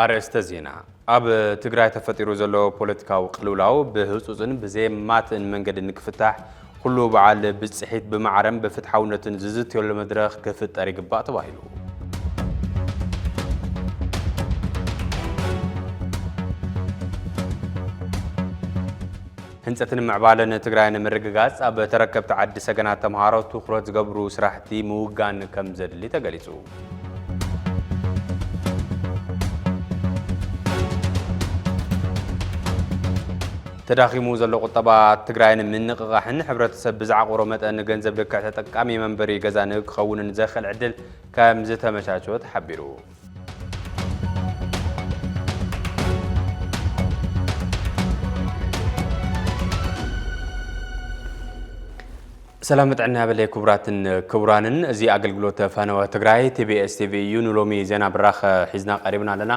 ኣርእስተ ዜና። ኣብ ትግራይ ተፈጢሩ ዘሎ ፖለቲካዊ ቅልውላው ብህጹጽን ብዘየማትእን መንገዲ ንክፍታሕ ኩሉ በዓል ብጽሒት ብማዕረን ብፍትሓውነትን ዝዝትየሉ መድረኽ ክፍጠር ይግባእ ተባሂሉ። ህንጸትን ምዕባለን ትግራይ ንምርግጋጽ ኣብ ተረከብቲ ዓዲ ሰገናት ተምሃሮ ትኹረት ዝገብሩ ስራሕቲ ምውጋን ከም ዘድሊ ተገሊጹ። ተዳኺሙ ዘሎ ቁጠባ ትግራይ ንምንቕቓሕን ሕብረተሰብ ብዝዓቆሮ መጠን ገንዘብ ልክዕ ተጠቃሚ መንበሪ ገዛ ንክኸውንን ዘኽእል ዕድል ከም ዝተመቻቸወ ተሓቢሩ። ሰላም ጥዕና ያበለይ ክቡራትን ክቡራንን፣ እዚ ኣገልግሎት ፈነወ ትግራይ ቲ ቢ ኤስ ቲ ቪ እዩ። ንሎሚ ዜና ብራኸ ሒዝና ቀሪብና ኣለና።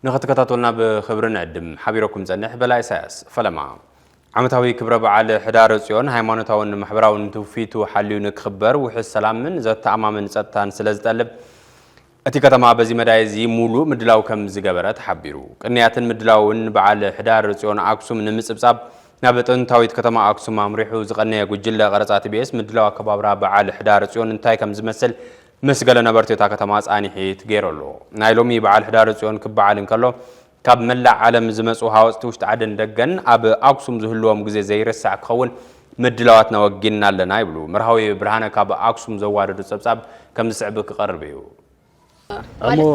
ንኽትከታተሉና ብኽብሪ ንዕድም። ሓቢረኩም ጸንሕ በላይ ኢሳያስ ፈለማ። ዓመታዊ ክብረ በዓል ሕዳር ጽዮን ሃይማኖታውን ማሕበራውን ትውፊቱ ሓልዩ ንክኽበር ውሕስ ሰላምን ዘተኣማምን ጸጥታን ስለ ዝጠልብ፣ እቲ ከተማ በዚ መዳይ እዚ ሙሉእ ምድላው ከም ዝገበረ ተሓቢሩ። ቅንያትን ምድላውን በዓል ሕዳር ጽዮን ኣክሱም ንምጽብጻብ ናብ ጥንታዊት ከተማ ኣክሱም ኣምሪሑ ዝቐነየ ጉጅለ ቀረጻ ቲ ቢ ኤስ ምድላው ኣከባብራ በዓል ሕዳር ጽዮን እንታይ ከም ዝመስል ምስ ገለ ነበርቲ እታ ከተማ ጻንሒት ገይሩ ኣሎ። ናይ ሎሚ በዓል ሕዳር ጽዮን ክበዓል እንከሎ፣ ካብ መላእ ዓለም ዝመጹ ሃወጽቲ ውሽጢ ዓድን ደገን ኣብ ኣክሱም ዝህልዎም ግዜ ዘይርሳዕ ክኸውን ምድላዋትና ወጊንና ኣለና ይብሉ መርሃዊ ብርሃነ ካብ ኣክሱም ዘዋደዱ ጸብጻብ ከም ዝስዕብ ክቐርብ እዩ። ማለት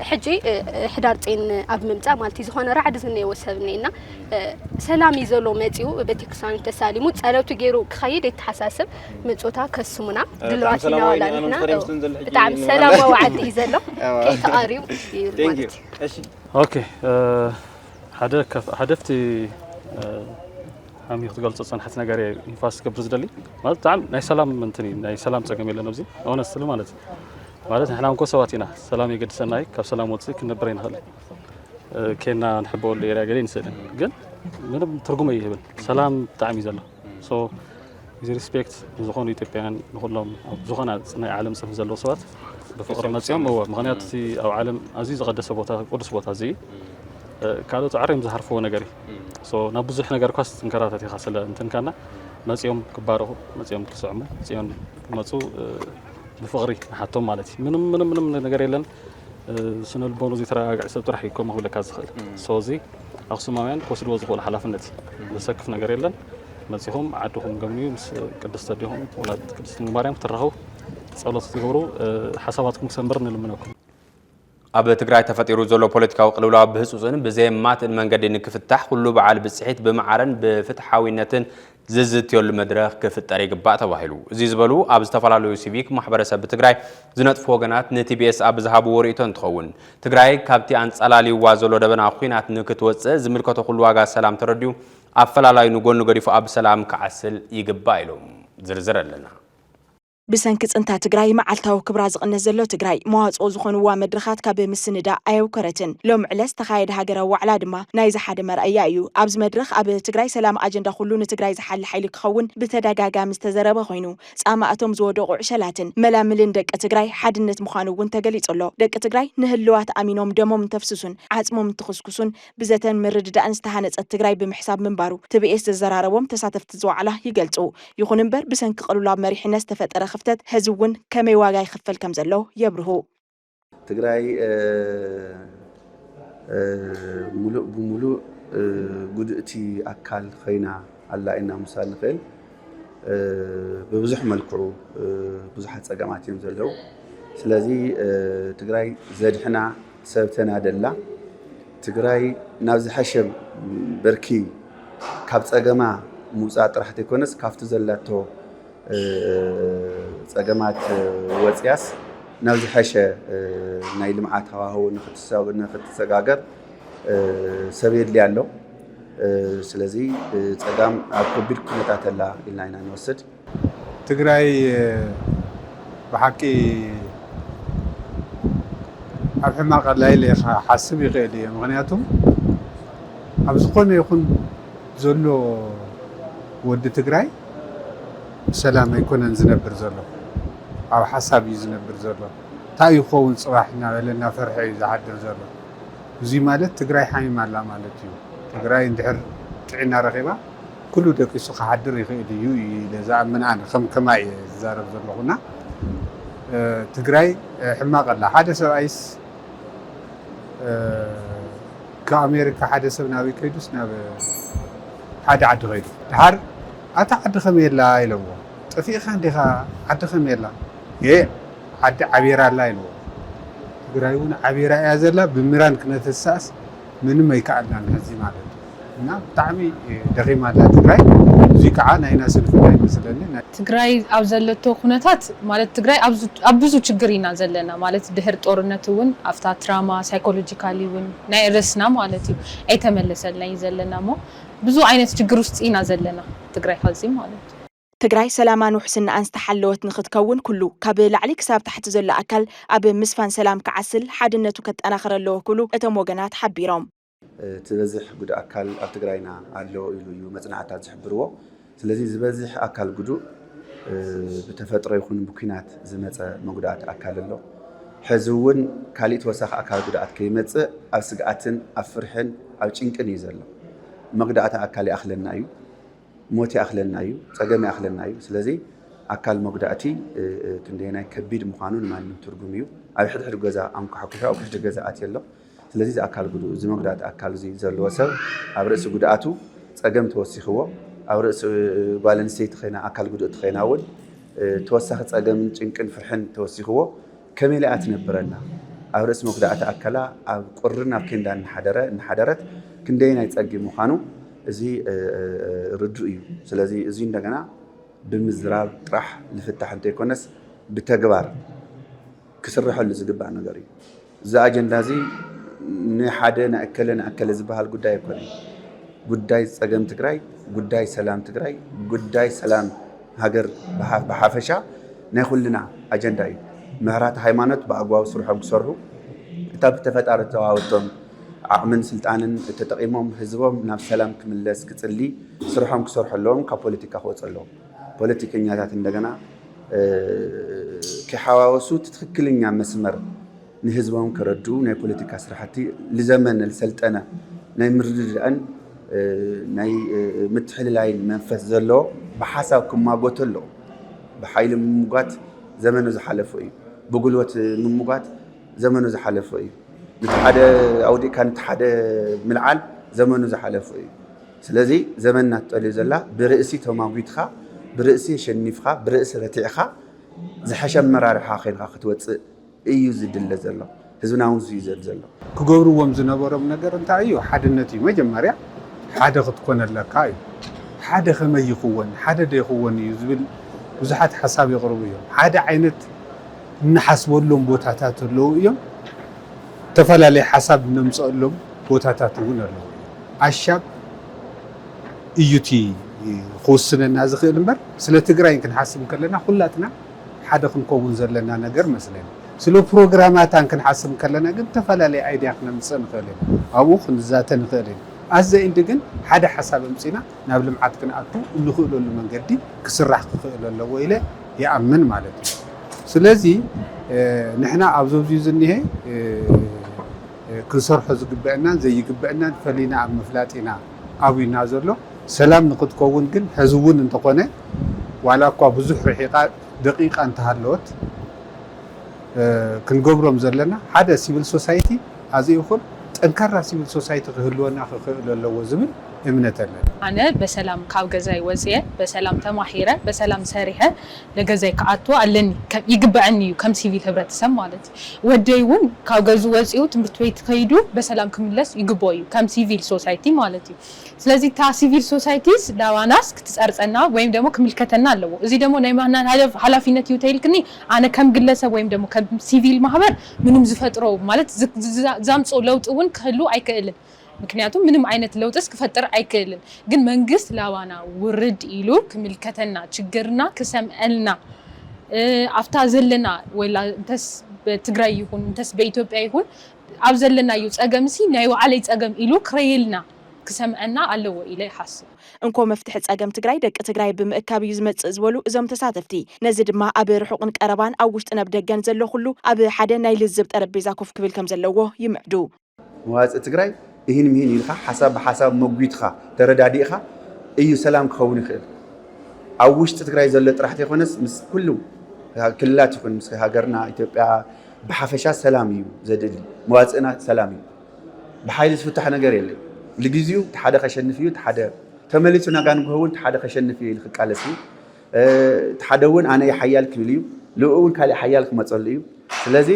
ሕጂ ሕዳር ጼን ኣብ ምምፃእ ማለት ዝኾነ ራዕዲ ዝነየዎ ሰብ እኒና ሰላም እዩ ዘሎ መፂኡ ቤተክርስትያኑ ተሳሊሙ ፀለቱ ገይሩ ክኸይድ የተሓሳስብ ምፆታ ከስሙና ድልዋት ኢና ዋላ ንሕና ብጣዕሚ ሰላማዊ ዓዲ እዩ ዘሎ ከይተኣርዩ እዩ ማለት እዩ ኦኬ ሓደ ከፍ- ሓደ ፍቲ ሓሚ ክትገልጾ ዝጸንሐት ነገር እየ ኢንፋስ ክገብር ዝደሊ ማለት ብጣዕሚ ናይ ሰላም እንትን እዩ ናይ ሰላም ጸገም የለን ኣብዚ ኦነስትሊ ማለት እዩ ማለት ንሕና እንኮ ሰባት ኢና ሰላም የገድሰና እዩ ካብ ሰላም ወጽእ ክንነብር ኣይንኽእል ኬና ንሕበወሉ ኤርያ ገለ ይንስእልን ግን ምንም ትርጉም ኣይህብን ሰላም ብጣዕሚ እዩ ዘሎ so with respect ንዝኾኑ ኢትዮጵያውያን ንኹሎም ኣብ ዝኾነ ናይ ዓለም ጽንፍ ዘለዉ ሰባት ብፍቕሪ መጺኦም እወ ምኽንያቱ እቲ ኣብ ዓለም ኣዝዩ ዝቐደሰ ቦታ ቅዱስ ቦታ እዚ ካልኦት ኣዕርዮም ዝሃርፍዎ ነገር እዩ ናብ ብዙሕ ነገር ኳስ ትንከራተት ኢኻ ስለ እንትንካና መፂኦም ክባረኹ መፂኦም ክስዕሙ መፂኦም ክመፁ ብፍቕሪ ንሓቶም ማለት እዩ ምንም ምንም ምንም ነገር የለን ስነ ልቦኑ ዘይተረጋግዐ ሰብ ጥራሕ እዩ ከምኡ ክብለካ ዝኽእል so እዚ ኣክሱማውያን ክወስድዎ ዝኽእሉ ሓላፍነት እዩ ዘሰክፍ ነገር የለን መፂኹም ዓድኹም ገምዩ ምስ ቅድስቲ ኣዴኹም ወላዲት ቅድስቲ ማርያም ክትራኸቡ ጸሎት ክትገብሩ ሓሳባትኩም ክሰምር ንልምነኩም ኣብ ትግራይ ተፈጢሩ ዘሎ ፖለቲካዊ ቅልውላው ብህፁፅን ብዘየማትእን መንገዲ ንክፍታሕ ኩሉ በዓል ብፅሒት ብመዓረን ብፍትሓዊነትን ዝዝትየሉ መድረኽ ክፍጠር ይግባእ ተባሂሉ። እዚ ዝበሉ ኣብ ዝተፈላለዩ ሲቪክ ማሕበረሰብ ትግራይ ዝነጥፉ ወገናት ን ቲ ቢ ኤስ ኣብ ዝሃብዎ ርእይቶ እንትኸውን፣ ትግራይ ካብቲ ኣንፀላልይዋ ዘሎ ደበና ኹናት ንክትወፅእ ዝምልከቶ ኩሉ ዋጋ ሰላም ተረዲኡ ኣፈላላዩ ንጎኒ ገዲፉ ኣብ ሰላም ክዓስል ይግባእ ኢሎም። ዝርዝር ኣለና። ብሰንኪ ፅንታ ትግራይ መዓልታዊ ክብራ ዝቕነስ ዘሎ ትግራይ መዋፅኦ ዝኾንዋ መድረኻት ካብ ምስንዳእ ኣየውከረትን። ሎሚ ዕለት ዝተኻየደ ሃገራዊ ዋዕላ ድማ ናይዚ ሓደ መርኣያ እዩ። ኣብዚ መድረኽ ኣብ ትግራይ ሰላም ኣጀንዳ ኩሉ ንትግራይ ዝሓሊ ሓይሊ ክኸውን ብተደጋጋሚ ዝተዘረበ ኮይኑ ፃማ እቶም ዝወደቑ ዕሸላትን መላምልን ደቂ ትግራይ ሓድነት ምዃኑ እውን ተገሊፁ ኣሎ። ደቂ ትግራይ ንህልዋት ኣሚኖም ደሞም እንተፍስሱን ዓፅሞም እንትኽስኩሱን ብዘተን ምርድዳእን ዝተሃነፀት ትግራይ ብምሕሳብ ምንባሩ ቲ ቢ ኤስ ዘዘራረቦም ተሳተፍቲ እዚ ዋዕላ ይገልፁ። ይኹን እምበር ብሰንኪ ቅልውላው መሪሕነት ዝተፈጠረ ክፍተት ሕዚ እውን ከመይ ዋጋ ይኽፈል ከምዘሎ የብርሁ። ትግራይ ሙሉእ ብሙሉእ ጉድእቲ ኣካል ኸይና ኣላ ኢና ምሳል ንኽእል። ብብዙሕ መልክዑ ብዙሓት ፀገማት እዮም ዘለዉ። ስለዚ ትግራይ ዘድሕና ሰብ ተናደላ ትግራይ ናብ ዝሐሸ ብርኪ ካብ ፀገማ ምውፃእ ጥራሕ ዘይኮነስ ካብቲ ዘላቶ ፀገማት ወፅያስ ናብ ዝሐሸ ናይ ልምዓት ሃዋህው ንክትሰጋገር ሰብ የድልያ ኣሎ። ስለዚ ፀጋም ኣብ ከቢድ ኩነታት ኣላ ኢልና ኢና ንወስድ። ትግራይ ብሓቂ ኣብ ሕማቕ ኣላ ኢለ ክሓስብ ይኽእል እየ። ምኽንያቱ ኣብ ዝኾነ ይኹን ዘሎ ወዲ ትግራይ ብሰላም ኣይኮነን ዝነብር ዘሎ፣ ኣብ ሓሳብ እዩ ዝነብር ዘሎ። እንታይ እዩ ክኸውን ፅባሕ እናበለ እናፈርሐ እዩ ዝሓድር ዘሎ። እዚ ማለት ትግራይ ሓሚማ ኣላ ማለት እዩ። ትግራይ እንድሕር ጥዕና ረኺባ ኩሉ ደቂሱ ክሓድር ይኽእል እዩ ኢለ ዝኣምን ኣነ ከም ከማይ እየ ዝዛረብ ዘለኹና። ትግራይ ሕማቕ ኣላ። ሓደ ሰብኣይስ ካብ ኣሜሪካ ሓደ ሰብ ናበይ ከይዱስ ናብ ሓደ ዓዲ ከይዱ ድሓር ኣታ ዓዲ ከመይ ኣላ ኢለዎ። ጠፊእኻ እንዲኻ ዓዲ ከመይ ኣላ? የ ዓዲ ዓቢራ ኣላ ኢለዎ። ትግራይ እውን ዓቢራ እያ ዘላ። ብሚራን ክነተሳእስ ምንም ኣይከኣልናን ሕዚ ማለት እዩ። እና ብጣዕሚ ደኺማ ኣላ ትግራይ። እዚ ከዓ ናይና ስንፍና ይመስለኒ። ትግራይ ኣብ ዘለቶ ኩነታት ማለት ትግራይ ኣብ ብዙ ችግር ኢና ዘለና ማለት ድሕር ጦርነት እውን ኣብታ ትራማ ሳይኮሎጂካሊ እውን ናይ ርእስና ማለት እዩ ኣይተመለሰልና እዩ ዘለና እሞ ብዙ ዓይነት ችግር ውስጥ ኢና ዘለና ትግራይ ኸዚ ማለት እዩ። ትግራይ ሰላማን ውሕስናኣን ዝተሓለወት ንኽትከውን ኩሉ ካብ ላዕሊ ክሳብ ታሕቲ ዘሎ ኣካል ኣብ ምስፋን ሰላም ክዓስል ሓድነቱ ከጠናኽር ኣለዎ ክብሉ እቶም ወገናት ሓቢሮም። እቲ ዝበዝሕ ጉዱእ ኣካል ኣብ ትግራይና ኣሎ ኢሉ እዩ መፅናዕታት ዝሕብርዎ። ስለዚ ዝበዝሕ ኣካል ጉዱእ ብተፈጥሮ ይኹን ብኲናት ዝመፀ መጉዳእቲ ኣካል ኣሎ። ሕዚ እውን ካሊእ ተወሳኺ ኣካል ጉድኣት ከይመፅእ ኣብ ስግኣትን ኣብ ፍርሕን ኣብ ጭንቅን እዩ ዘሎ። መጉዳእቲ ኣካል ይኣኽለና እዩ። ሞት ይኣኽለና እዩ፣ ፀገም ይኣኽለና እዩ። ስለዚ ኣካል መጉዳእቲ ክንደየናይ ከቢድ ምዃኑ ንማንም ትርጉም እዩ። ኣብ ሕድሕድ ገዛ ኣንኳሕኲሑ ኣብ ሕድሕድ ገዛ ኣትዩ ኣሎ። ስለዚ እዚ ኣካል ጉዱእ እዚ መጉዳእቲ ኣካል እዚ ዘለዎ ሰብ ኣብ ርእሲ ጉድኣቱ ፀገም ተወሲኽዎ፣ ኣብ ርእሲ ጓል ኣንስተይቲ ኸይና ኣካል ጉድእቲ ኸይና እውን ተወሳኺ ፀገምን ጭንቅን ፍርሕን ተወሲኽዎ ከመይ ኢላ እያ ትነብር ኣላ? ኣብ ርእሲ መጉዳእቲ ኣካላ ኣብ ቁርን ኣብ ኬንዳ እናሓደረ እናሓደረት ክንደየናይ ፀጊም ምዃኑ እዚ ርዱእ እዩ። ስለዚ እዚ እንደገና ብምዝራብ ጥራሕ ዝፍታሕ እንተይኮነስ ብተግባር ክስረሐሉ ዝግባእ ነገር እዩ። እዚ ኣጀንዳ እዚ ንሓደ ንኣከለ ንኣከለ ዝበሃል ጉዳይ ኣይኮነን። ጉዳይ ፀገም ትግራይ፣ ጉዳይ ሰላም ትግራይ፣ ጉዳይ ሰላም ሃገር ብሓፈሻ ናይ ኩልና ኣጀንዳ እዩ። መህራት ሃይማኖት ብኣግባቡ ስርሖም ክሰርሑ፣ እታ ብተፈጣሪ ዝተዋሃበቶም ዓቕምን ስልጣንን ተጠቒሞም ህዝቦም ናብ ሰላም ክምለስ ክፅሊ ስርሖም ክሰርሑ ኣለዎም፣ ካብ ፖለቲካ ክወፁ ኣለዎም። ፖለቲከኛታት እንደገና ከይሓዋወሱ እቲ ትኽክለኛ መስመር ንህዝቦም ከረድኡ ናይ ፖለቲካ ስራሕቲ ልዘመነ ልሰልጠነ ናይ ምርድዳእን ናይ ምትሕልላይን መንፈስ ዘለዎ ብሓሳብ ክማጎቱ ኣለዎ። ብሓይሊ ምምጓት ዘመኑ ዝሓለፎ እዩ። ብጉልበት ምምጓት ዘመኑ ዝሓለፎ እዩ። ነቲ ሓደ ኣውዲቕካ ነቲ ሓደ ምልዓል ዘመኑ ዝሓለፎ እዩ። ስለዚ ዘመንና ትጠልዮ ዘላ ብርእሲ ተማጒትኻ ብርእሲ ኣሸኒፍኻ ብርእሲ ረቲዕኻ ዝሐሸ ኣመራርሓ ኸይንኻ ክትወፅእ እዩ ዝድለ ዘሎ። ህዝብና እውን ዝዩ ዘድ ዘሎ። ክገብርዎም ዝነበሮም ነገር እንታይ እዩ? ሓድነት እዩ። መጀመርያ ሓደ ክትኮን ኣለካ እዩ። ሓደ ከመይ ይኽወን፣ ሓደ ዶ ይኽወን እዩ ዝብል ብዙሓት ሓሳብ የቕርቡ እዮም። ሓደ ዓይነት እንሓስበሎም ቦታታት ኣለዉ እዮም። ዝተፈላለየ ሓሳብ እነምፀአሎም ቦታታት እውን ኣለዉ እዮም። ኣሻብ እዩ እቲ ክውስነና ዝኽእል እምበር ስለ ትግራይ ክንሓስብ ከለና ኩላትና ሓደ ክንከውን ዘለና ነገር መስለኒ። ስለ ፕሮግራማታን ክንሓስብ ከለና ግን ዝተፈላለየ ኣይድያ ክነምፅእ ንኽእል ኢና። ኣብኡ ክንዛተ ንኽእል ኢና። ኣዘ ኢንድ ግን ሓደ ሓሳብ ኣምፂና ናብ ልምዓት ክንኣቱ እንኽእለሉ መንገዲ ክስራሕ ክኽእል ኣለዎ ኢለ ይኣምን ማለት እዩ። ስለዚ ንሕና ኣብ ዘብዝዩ ዝኒሀ ክንሰርሖ ዝግበአናን ዘይግበአናን ፈሊና ኣብ ምፍላጥ ኢና ኣብዩና ዘሎ። ሰላም ንክትከውን ግን ሕዚ እውን እንተኾነ ዋላ እኳ ብዙሕ ርሒቓ ደቂቓ እንተሃለወት ክንገብሮም ዘለና ሓደ ሲቪል ሶሳይቲ ኣዚ ይኹን ጠንካራ ሲቪል ሶሳይቲ ክህልወና ክኽእል ኣለዎ ዝብል እምነት ኣለና። ኣነ በሰላም ካብ ገዛይ ወፅየ በሰላም ተማሂረ በሰላም ሰሪሐ ለገዛይ ክኣቱ ኣለኒ ይግበዐኒ እዩ ከም ሲቪል ህብረተሰብ ማለት እዩ። ወደይ እውን ካብ ገዙ ወፂኡ ትምህርት ቤት ከይዱ በሰላም ክምለስ ይግበኦ እዩ ከም ሲቪል ሶሳይቲ ማለት እዩ። ስለዚ እታ ሲቪል ሶሳይቲስ ላባናስ ክትፀርፀና ወይም ደግሞ ክምልከተና ኣለዎ። እዚ ደግሞ ናይ ማህናን ሃላፊነት እዩ ተይልክኒ ኣነ ከም ግለሰብ ወይም ደግሞ ከም ሲቪል ማህበር ምንም ዝፈጥሮ ማለት ዛምፅኦ ለውጢ እውን ክህሉ ኣይክእልን። ምክንያቱ ምንም ዓይነት ለውጥስ ክፈጥር ኣይክእልን። ግን መንግስት ላባና ውርድ ኢሉ ክምልከተና ችግርና ክሰምዐልና ኣብታ ዘለና ወላ እንተስ ትግራይ ይኹን እንተስ በኢትዮጵያ ይኹን ኣብ ዘለናዩ ፀገምሲ ናይ ባዕለይ ፀገም ኢሉ ክረየልና ክሰምዐና ኣለዎ ኢለ ይሓስብ። እንኮ መፍትሒ ፀገም ትግራይ ደቂ ትግራይ ብምእካብ እዩ ዝመፅእ ዝበሉ እዞም ተሳተፍቲ፣ ነዚ ድማ ኣብ ርሑቕን ቀረባን ኣብ ውሽጥን ኣብ ደገን ዘሎ ኩሉ ኣብ ሓደ ናይ ልዝብ ጠረጴዛ ኮፍ ክብል ከም ዘለዎ ይምዕዱ። መዋፅእ ትግራይ እሂን ምሂን ኢልካ ሓሳብ ብሓሳብ መጒትኻ ተረዳዲእኻ እዩ ሰላም ክኸውን ይኽእል። ኣብ ውሽጢ ትግራይ ዘሎ ጥራሕ ተይኮነስ ምስ ኩሉ ክልላት ይኹን ምስ ሃገርና ኢትዮጵያ ብሓፈሻ ሰላም እዩ ዘድሊ። መዋፅእና ሰላም እዩ። ብሓይሊ ዝፍታሕ ነገር የለን። ንግዚኡ እቲ ሓደ ከሸንፍ እዩ፣ እቲ ሓደ ተመሊሱ ናጋ ንግሆ እውን እቲ ሓደ ከሸንፍ እዩ ኢሉ ክቃለስ እዩ። እቲ ሓደ እውን ኣነ እየ ሓያል ክብል እዩ፣ ልኡ እውን ካሊእ ሓያል ክመፀሉ እዩ። ስለዚ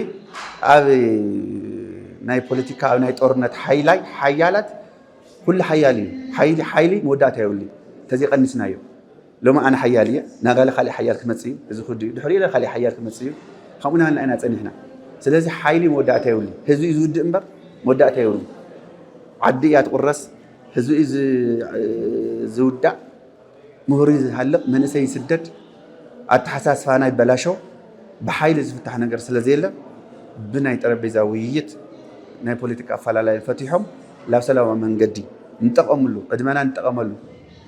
ኣብ ናይ ፖለቲካ ኣብ ናይ ጦርነት ሓይላይ ሓያላት ኩሉ ሓያል እዩ። ሓይሊ ሓይሊ መወዳእታ የብሉ። ተዘይቀኒስናዮ ሎሚ ኣነ ሓያል እየ፣ ናጋለ ካሊእ ሓያል ክመፅእ እዩ፣ እዚ ክዲ እዩ፣ ድሕሪኡ ኢለ ካሊእ ሓያል ክመፅእ እዩ። ከምኡ እናበልና ኢና ፀኒሕና። ስለዚ ሓይሊ መወዳእታ የብሉ። ህዝቢ እዩ ዝውድእ እምበር መወዳእታ የብሉ። ዓዲ እያ ትቁረስ፣ ህዝቢ እዩ ዝ- ዝውዳእ፣ ምሁር እዩ ዝሃልቕ፣ መንእሰይ ይስደድ፣ ኣተሓሳስባና ይበላሾ። ብሓይሊ ዝፍታሕ ነገር ስለ ዘየለ ብናይ ጠረጴዛ ውይይት ናይ ፖለቲካ ኣፈላላይ ፈቲሖም ናብ ሰላማዊ መንገዲ ንጠቐምሉ፣ ዕድመና ንጠቐመሉ፣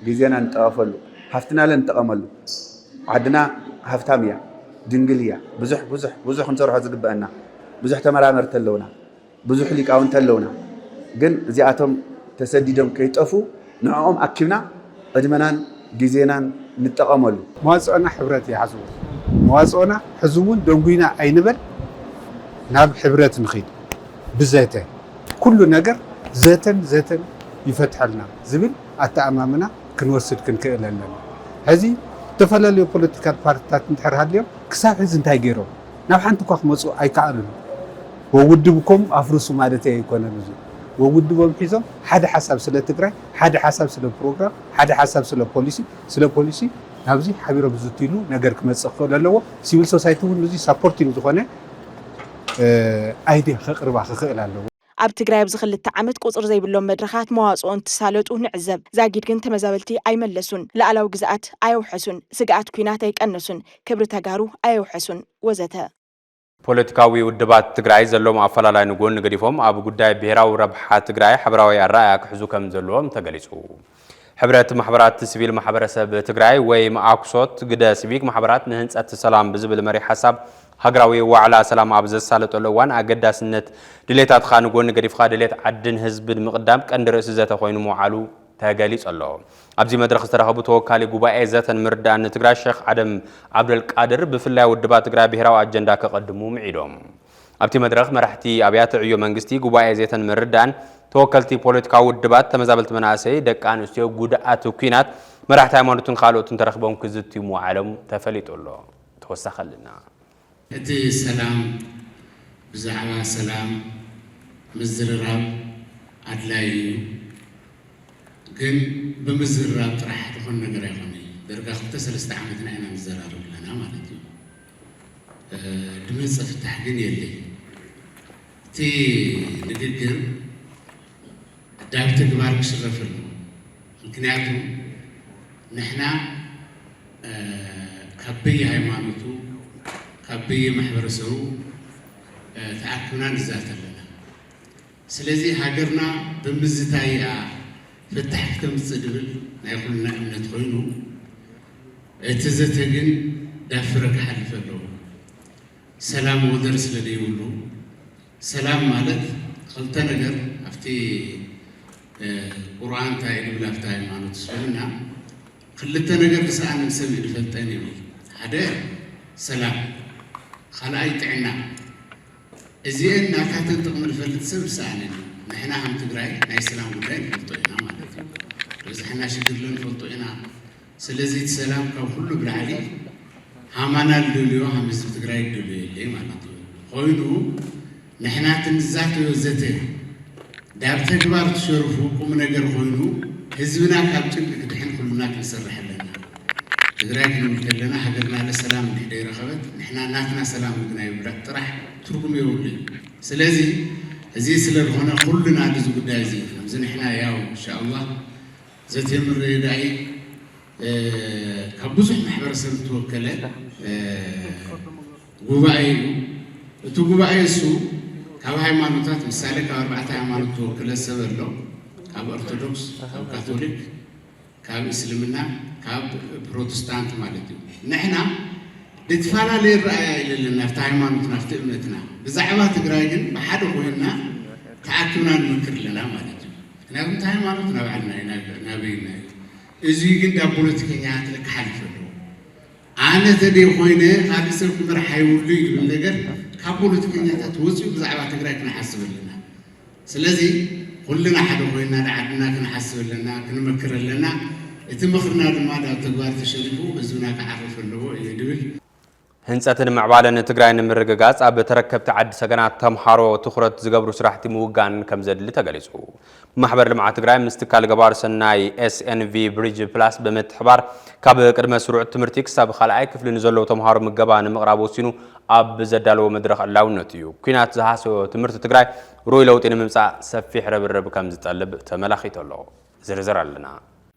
ግዜና ንጠቐፈሉ፣ ሃፍትናለ ንጠቐመሉ። ዓድና ሃፍታም እያ፣ ድንግል እያ። ብዙሕ ብዙሕ ብዙሕ ክንሰርሖ ዝግበአና ብዙሕ ተመራመርቲ ኣለውና። ብዙሕ ሊቃውንቲ ኣለውና፣ ግን እዚኣቶም ተሰዲዶም ከይጠፉ ንዕኦም ኣኪብና ዕድመናን ግዜናን ንጠቐመሉ። መዋፅኦና ሕብረት ይሓዝዎ። መዋፅኦና ሕዚ እውን ደንጉይና ኣይንበል፣ ናብ ሕብረት ንኺድ ብዘተ ኩሉ ነገር ዘተን ዘተን ይፈትሐልና ዝብል ኣተኣማምና ክንወስድ ክንክእል ኣለና። ሕዚ ዝተፈላለዩ ፖለቲካል ፓርቲታት እንድሕር ሃልዮም ክሳብ ሕዚ እንታይ ገይሮም ናብ ሓንቲ እኳ ክመፁ ኣይከኣሉን። ወውድብኮም ኣፍርሱ ማለት ኣይኮነን። እዚ ወውድቦም ሒዞም ሓደ ሓሳብ ስለ ትግራይ፣ ሓደ ሓሳብ ስለ ፕሮግራም፣ ሓደ ሓሳብ ስለ ፖሊሲ ስለ ፖሊሲ ናብዚ ሓቢሮም ዝትሉ ነገር ክመፅእ ክኽእል ኣለዎ። ሲቪል ሶሳይቲ እውን እዚ ሳፖርቲንግ ዝኾነ ኣይዲያ ከቅርባ ክኽእል ኣለዎ። ኣብ ትግራይ ኣብዚ ክልተ ዓመት ቁፅሪ ዘይብሎም መድረኻት መዋፅኦ እንትሳለጡ ንዕዘብ። ዛጊድ ግን ተመዛበልቲ ኣይመለሱን፣ ልኣላዊ ግዝኣት ኣየውሐሱን፣ ስግኣት ኲናት ኣይቀነሱን፣ ክብሪ ተጋሩ ኣየውሐሱን ወዘተ። ፖለቲካዊ ውድባት ትግራይ ዘለዎም ኣፈላላይ ንጎኒ ገዲፎም ኣብ ጉዳይ ብሄራዊ ረብሓ ትግራይ ሓበራዊ ኣረኣእያ ክሕዙ ከም ዘለዎም ተገሊፁ። ሕብረት ማሕበራት ሲቪል ማሕበረሰብ ትግራይ ወይም ኣክሶት ግደ ሲቪክ ማሕበራት ንህንፀት ሰላም ብዝብል መሪሕ ሓሳብ ሃገራዊ ዋዕላ ሰላም ኣብ ዘሳለጠሉ እዋን ኣገዳስነት ድሌታትኻ ንጎኒ ገዲፍኻ ድሌት ዓድን ህዝብን ምቕዳም ቀንዲ ርእሲ ዘተ ኮይኑ ምውዓሉ ተገሊፁ ኣሎ። ኣብዚ መድረኽ ዝተረኸቡ ተወካሊ ጉባኤ ዘተን ምርዳእን ንትግራይ ሸኽ ዓደም ዓብደልቃድር ብፍላይ ውድባት ትግራይ ብሄራዊ ኣጀንዳ ከቐድሙ ምዒዶም። ኣብቲ መድረኽ መራሕቲ ኣብያተ ዕዮ መንግስቲ፣ ጉባኤ ዘተን ምርዳእን፣ ተወከልቲ ፖለቲካዊ ውድባት፣ ተመዛበልቲ መናእሰይ፣ ደቂ ኣንስትዮ፣ ጉድኣት ኲናት፣ መራሕቲ ሃይማኖትን ካልኦትን ተረኺቦም ክዝትዩ ምውዓሎም ተፈሊጡ ኣሎ። ተወሳኺ ኣለና። እቲ ሰላም ብዛዕባ ሰላም ምዝርራብ ኣድላይ እዩ፣ ግን ብምዝርራብ ጥራሕ ዝኾን ነገር ኣይኮነ እዩ። ደርጋ ክልተ ሰለስተ ዓመትና ኢና ንዘራረብ ኣለና ማለት እዩ። ድመፀ ፍታሕ ግን የለይ። እቲ ንግግር ዳብ ተግባር ክሽረፍ ኣለዎ። ምክንያቱ ንሕና ካብ በየ ሃይማኖቱ ካብ በየ ማሕበረሰቡ ተኣክብና ንዛተ ኣለና። ስለዚ ሃገርና ብምዝታይ እያ ፍታሕ ክተምፅእ ድብል ናይ ኩልና እምነት ኮይኑ እቲ ዘተ ግን ዳፍረ ክሓልፍ ኣለዎ። ሰላም ወደር ስለ ዘይብሉ ሰላም ማለት ክልተ ነገር ኣብቲ ቁርኣን እንታይ ንብል ኣብቲ ሃይማኖት እስልምና ክልተ ነገር ዝሰኣነን ሰብ እዩ ዝፈልጠን ይብል። ሓደ ሰላም፣ ካልኣይ ጥዕና። እዚአን ናታተን ጥቕሚ ዝፈልጥ ሰብ ዝሰኣነ እዩ። ንሕና ከም ትግራይ ናይ ሰላም ጉዳይ ንፈልጦ ኢና ማለት እዩ። በዝሕና ሽግርለ ንፈልጦ ኢና። ስለዚ እቲ ሰላም ካብ ኩሉ ብላዕሊ ሃማና ዝደልዮ ሃም ህዝቢ ትግራይ ዝደልዮ የለይ ማለት እዩ። ኮይኑ ንሕና እቲ ንዛተዮ ዘተ ዳብ ተግባር ትሸርፉ ቁም ነገር ኮይኑ ህዝብና ካብ ጭንቂ ክድሕን ኩሉና ክንሰርሕ ኣለና። ትግራይ ክንብል ከለና ሃገርና ለሰላም እንድሕር ደይረኸበት ንሕና ናትና ሰላም ምግናይ ምብላዕ ጥራሕ ትርጉም የብሉ እዩ። ስለዚ እዚ ስለ ዝኾነ ኩሉና እዚ ጉዳይ እዚ ከምዚ ንሕና ያው እንሻኣላህ ዘተ ምርድዳእ ካብ ብዙሕ ማሕበረሰብ ዝተወከለ ጉባኤ እዩ። እቲ ጉባኤ እሱ ካብ ሃይማኖታት ምሳሌ ካብ ኣርባዕተ ሃይማኖት ዝተወከለ ሰብ ኣሎ። ካብ ኦርቶዶክስ፣ ካብ ካቶሊክ፣ ካብ እስልምና፣ ካብ ፕሮቴስታንት ማለት እዩ። ንሕና ንትፈላለየ ረኣያ የለና ኣብቲ ሃይማኖትና ኣብቲ እምነትና። ብዛዕባ ትግራይ ግን ብሓደ ኮይንና ተኣኪብና ንመክር ኣለና ማለት እዩ። ምክንያቱም እቲ ሃይማኖት ናባዕልና እዩ፣ ናብ ናበይና እዩ። እዚ ግን ናብ ፖለቲከኛታት ክሓልፍ ኣለዎ። ኣነ ተደ ኮይነ ካልእ ሰብ ክመርሓ ይብሉ እዩ ዝብል ነገር ካብ ፖለቲከኛታት ወፂኡ ብዛዕባ ትግራይ ክንሓስብ ኣለና። ስለዚ ኩልና ሓደ ኮይና ንዓድና ክንሓስብ ኣለና፣ ክንመክር ኣለና። እቲ ምኽርና ድማ ናብ ተግባር ተሸሪፉ ህዝብና ክዓርፍ ኣለዎ እየ ድብል። ህንፀትን ምዕባለን ትግራይ ንምርግጋፅ ኣብ ተረከብቲ ዓዲ ሰገናት ተምሃሮ ትኹረት ዝገብሩ ስራሕቲ ምውጋን ከምዘድሊ ተገሊፁ። ማሕበር ልምዓት ትግራይ ምስ ትካል ገባር ሰናይ S N V Bridge Plus ብምትሕባር ካብ ቅድመ ስሩዕ ትምህርቲ ክሳብ ካልኣይ ክፍሊ ንዘለዉ ተምሃሮ ምገባ ንምቕራብ ወሲኑ ኣብ ዘዳለዎ መድረኽ ዕላውነቱ እዩ። ኲናት ዝሃሰዮ ትምህርቲ ትግራይ ርኡይ ለውጢ ንምምፃእ ሰፊሕ ርብርብ ከምዝጠልብ ተመላኺቱ ኣሎ። ዝርዝር ኣለና።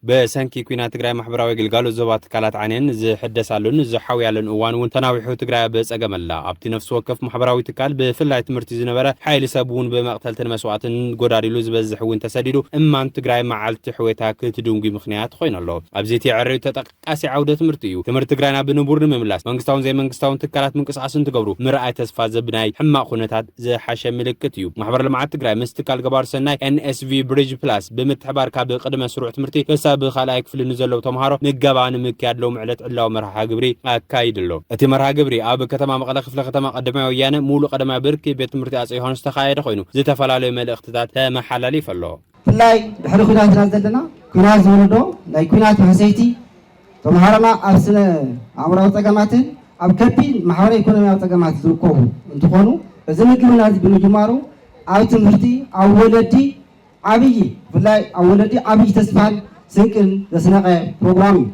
ብሰንኪ ኲናት ትግራይ ማሕበራዊ ግልጋሎት ዞባ ትካላት ዓንየን ዝሕደሳሉን ዝሓውያሉን እዋን እውን ተናዊሑ ትግራይ ኣብ ፀገም ኣላ። ኣብቲ ነፍሲ ወከፍ ማሕበራዊ ትካል ብፍላይ ትምህርቲ ዝነበረ ሓይሊ ሰብ እውን ብመቕተልትን መስዋእትን ጎዳዲሉ ዝበዝሕ እውን ተሰዲዱ እማን ትግራይ መዓልቲ ሕዌታ ክትድንጉ ምኽንያት ኮይኑ ኣሎ። ኣብዚ እቲ የዕርዩ ተጠቃሲ ዓውደ ትምህርቲ እዩ። ትምህርቲ ትግራይና ብንቡር ንምምላስ መንግስታውን ዘይመንግስታውን ትካላት ምንቅስቃስ እንትገብሩ ምርኣይ ተስፋ ዘብናይ ሕማቕ ኩነታት ዝሓሸ ምልክት እዩ። ማሕበር ልምዓት ትግራይ ምስ ትካል ገባር ሰናይ N S V Bridge Plus ብምትሕባር ካብ ቅድመ ስሩዕ ትምህርቲ ክሳብ ካልኣይ ክፍሊ ንዘለዉ ተምሃሮ ምገባ ንምክያድ ሎሚ ዕለት ዕላዊ መርሃ ግብሪ ኣካይዱ ኣሎ። እቲ መርሃ ግብሪ ኣብ ከተማ መቐለ ክፍለ ከተማ ቀዳማይ ወያነ ሙሉ ቀዳማይ ብርኪ ቤት ትምህርቲ ኣፀ ዮሃንስ ዝተኻየደ ኮይኑ ዝተፈላለዩ መልእኽትታት ተመሓላሊፉ ኣሎ። ብፍላይ ድሕሪ ኲናትና ዘለና ኲናት ዝወለዶ ናይ ኲናት ማህሰይቲ ተምሃሮና ኣብ ስነ ኣእምራዊ ፀገማትን ኣብ ከቢድ ማሕበረ ኢኮኖሚያዊ ፀገማት ዝርከቡ እንትኾኑ እዚ ምግብና እዚ ብምጅማሩ ኣብ ትምህርቲ ኣብ ወለዲ ዓብዪ ብፍላይ ኣብ ወለዲ ዓብዪ ተስፋን ስንቅን ዘስነቐ ፕሮግራም እዩ።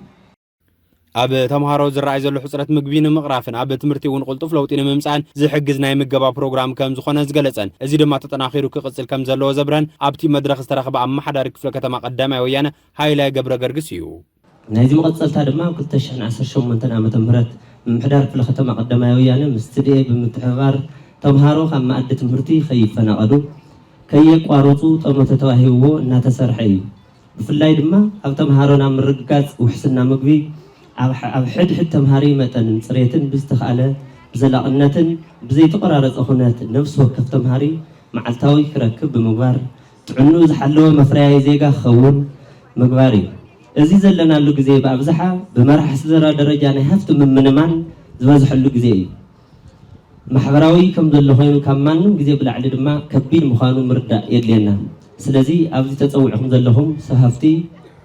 ኣብ ተምሃሮ ዝረኣይ ዘሎ ሕፅረት ምግቢ ንምቕራፍን ኣብ ትምህርቲ እውን ቅልጡፍ ለውጢ ንምምፃእን ዝሕግዝ ናይ ምገባ ፕሮግራም ከም ዝኾነ ዝገለፀን እዚ ድማ ተጠናኺሩ ክቕፅል ከም ዘለዎ ዘብረን ኣብቲ መድረኽ ዝተረኸበ ኣመሓዳሪ ክፍለ ከተማ ቀዳማይ ወያነ ሃይላይ ገብረ ገርግስ እዩ። ናይዚ መቐፀልታ ድማ ኣብ ክልተ ሽሕን ዓሰርተ ሸሞንተን ዓመተ ምህረት ምምሕዳር ክፍለ ከተማ ቀዳማይ ወያነ ምስ ትድኤ ብምትሕብባር ተምሃሮ ካብ መኣዲ ትምህርቲ ከይፈናቐሉ ከየቋረፁ ጠመተ ተዋሂብዎ እናተሰርሐ እዩ። ብፍላይ ድማ ኣብ ተምሃሮና ምርግጋፅ ውሕስና ምግቢ፣ ኣብ ሕድሕድ ተምሃሪ መጠንን ፅሬትን ብዝተኽኣለ ብዘላቕነትን ብዘይተቖራረፀ ኩነት ነብሲ ወከፍ ተምሃሪ መዓልታዊ ክረክብ ብምግባር ጥዕንኡ ዝሓለወ መፍረያይ ዜጋ ክኸውን ምግባር እዩ። እዚ ዘለናሉ ግዜ ብኣብዝሓ ብመራሒ ስድራ ደረጃ ናይ ሃፍቲ ምምንማን ዝበዝሐሉ ግዜ እዩ። ማሕበራዊ ከም ዘሎ ኮይኑ ካብ ማንም ግዜ ብላዕሊ ድማ ከቢድ ምዃኑ ምርዳእ የድልየና። ስለዚ ኣብዚ ተፀዊዕኹም ዘለኹም ሰብ ሃፍቲ፣